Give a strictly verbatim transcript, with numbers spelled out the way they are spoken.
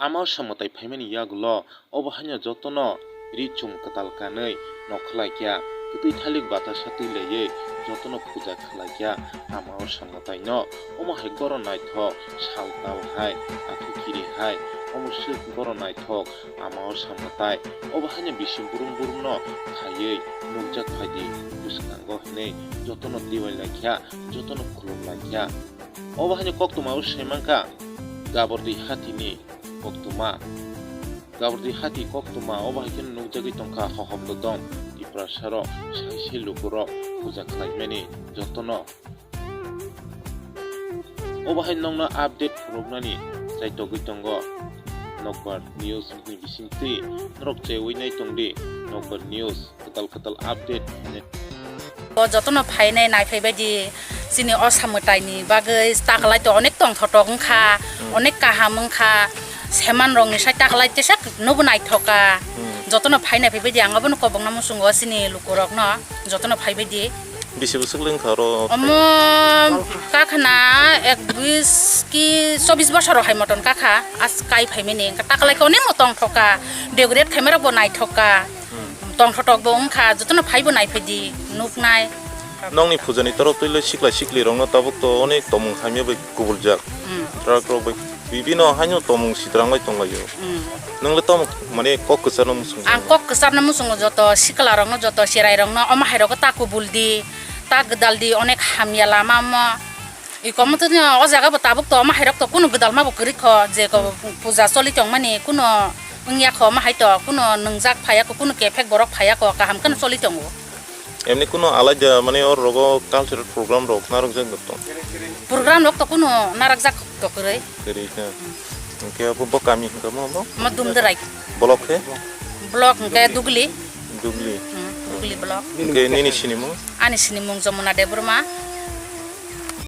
Ama o samwtai phaimani yagulo obo haino jotono ri chum kwtal kanwi nok khlai kha, kwtwi thalik batasa twi laiwi jotono puja khlai kha ama o samwtaino. Omo hai goro naithok sal tal hai, athu kiri hai, omo swk goro naithok ama o samwtai. Obo haino bisi burum burumno khaiwi nukjak phaidi bwskango hwnwi jotono tiwai lai kha, jotono khulum lai kha. Obo haino koktwma o sai mankha Gabardui Hathini koktwma. Gabardui Hathi koktwma obo hai kheno nukjagwi tongkha Hohom Dodom Tiprasarok, sai sai lukurok puja khlaimani jotono. Obo hai nokno update phunuknani chaitogwi tongo Nokbar News ni bisingtwi. Norok cheui nai tongdi Nokbar News, kwtal kwtal update. O jotono phainai naiphai baidi chini o samwtaini bagwi taklai to onek tongthotok wngkha, hmm, onek kaham wngkha, seman rokni sai taklai tesak nobo naithoka. Hmm. Jotono phai naiphai baidi ang obono kobokna muchungo chini lukurokno jotono phai baidi. Bisi bwswk le wngkha oro? Omo kakhna ek bis ki chobis bosor hai moton kakha, as kai phaimani, taklai khe onek mo tongthoka, decorate khaima rokbo naithoka. Hmm. Tongthotok bo wngkha, jotono phaibo naiphaidi, nuknai. Nokni pujani torof twi le sikla sikli rokno tabuk to onek tomung hamya bai kubuljak. Hmm. Truck rok bai bibino haino tomung sitrang bai tonglaio. Hmm. Nwng le tamo mane kok kwcharno muchungo? Ang kok kwcharno muchungo joto sikla rokno, joto cherai rokno, omo hai rokno ta kubul di, ta gwdal di, onek hamya lama omo. Iko omo tini o jaga bo tabuk to omo hai rok to kunu gwdal ma bo kwrwi kho, je ko puja choli tongmani kunu wngya kho, omo hai to kunu nwngjak phaiya kho, kunu kephek borok phaiya kho, kaham kheno choli tongo. Emni kunu alaida mane o rogo cultural program rok narwkjak tong? Program rok to kunu narwkjak to kwrwi. Kwrwi khe. Hwnkhe abo bo kami hwnkhe mo bo? Mo Dumdrai. Block khe? Block hwnkhe Dugli. Dugli. Hmm, Dugli block. Hwnkhe nini sinimung? Ani sinimung Jamuna Debbarma.